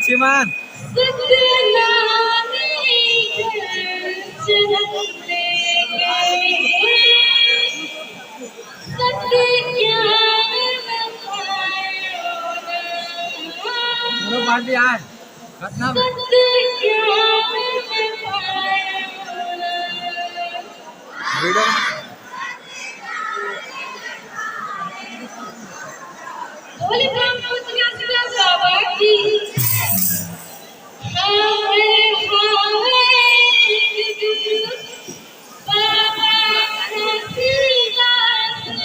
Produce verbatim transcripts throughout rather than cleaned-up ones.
श्रीमान। दोनों पार्टी आए। घटना में। वीडियो। बोले राम कृष्ण बाबा की।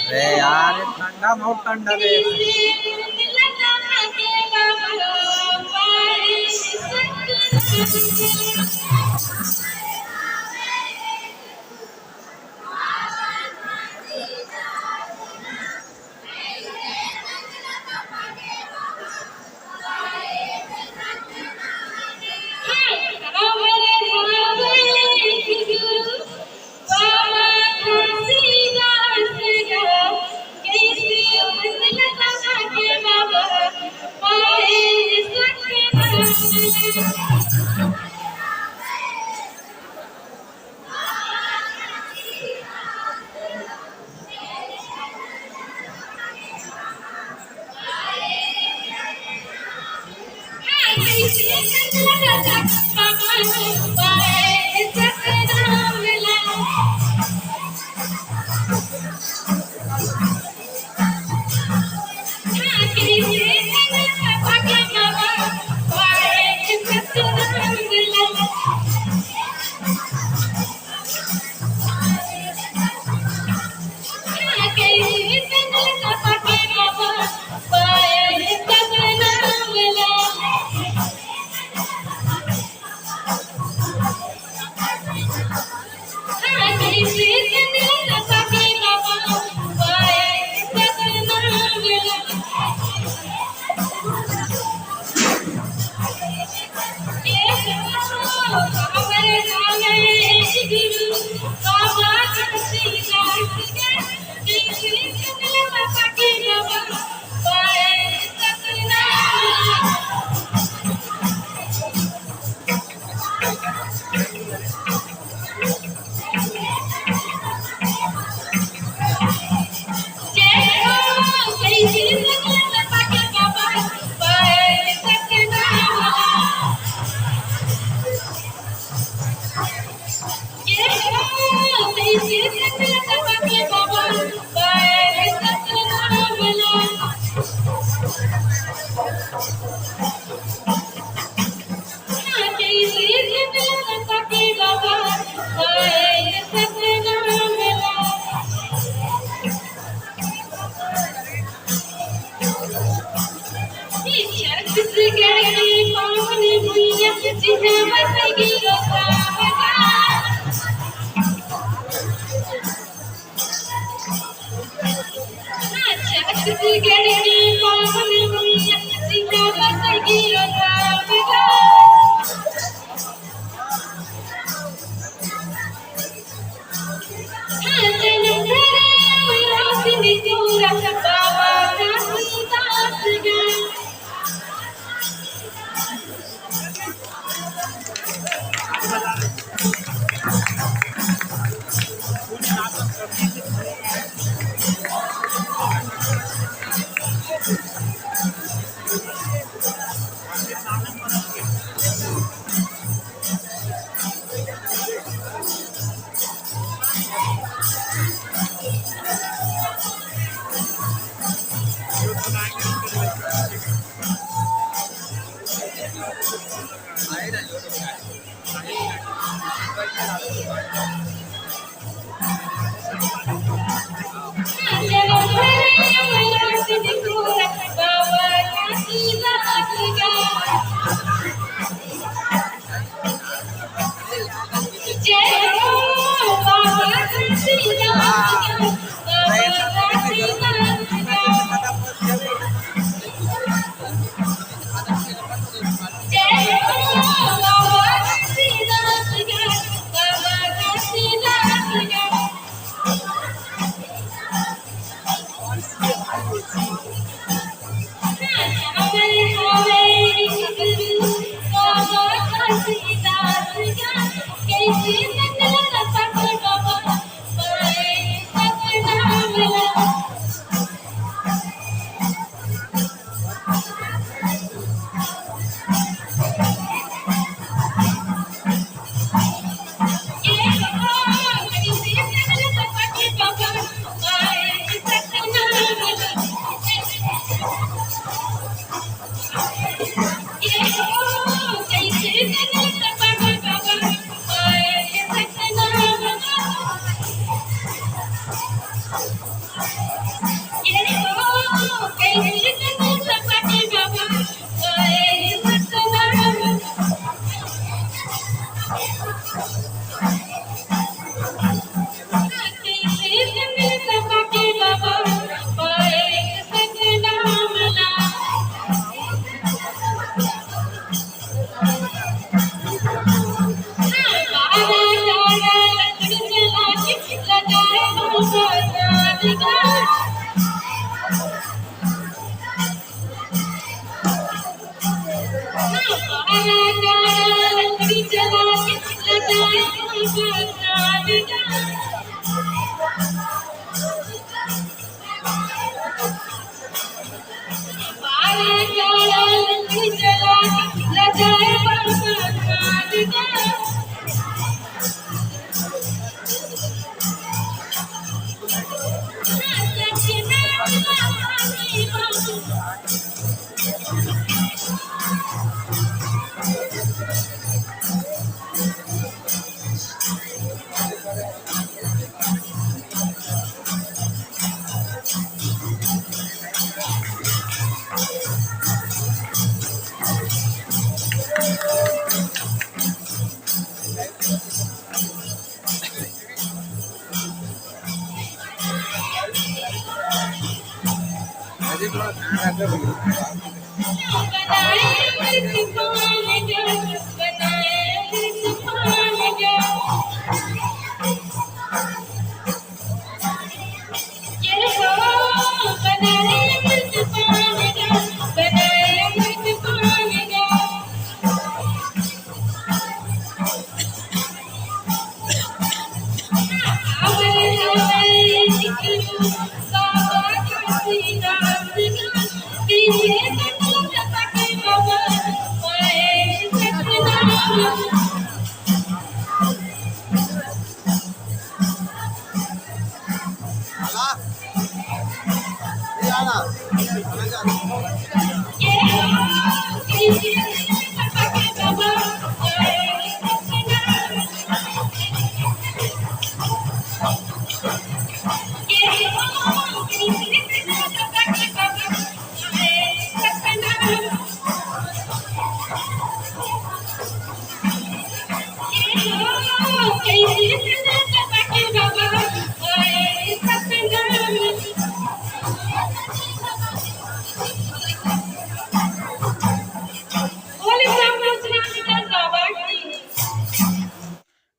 अरे यार, ये ठंडा, बहुत ठंडा रे।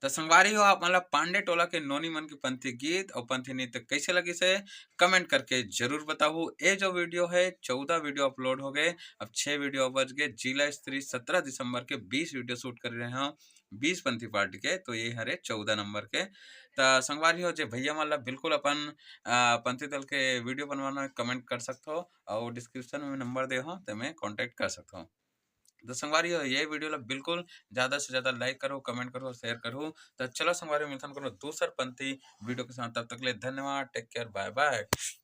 त संगवारी हो, आप मन ला पांडे टोला के नोनी मन के पंथी गीत अउ पंथी नृत्य कइसे लगिस हे, comment करके जरूर बताहू। ए जो video हे, चौदह video upload हो गए, अब छह video बच गए। जिला स्तरीय सत्रह दिसंबर के बीस video shoot कर रहे हंव, बीस पंथी party के, तो ये हरे चौदह नंबर के। त संगवारी हो, जे भैया मन ला बिल्कुल अपन, अ, पंथी दल के video बनवाना, comment कर सकथो, अउ description में number दे हो, तेमे contact कर सकथो। तो संगवारी हो, ये video ला बिल्कुल ज्यादा से ज्यादा like करो, comment करो, share करो। तो चलो संगवारी हो, मिलथन कोनो दूसर पंथी video के साथ। तब तक ले धन्यवाद, take care, bye bye।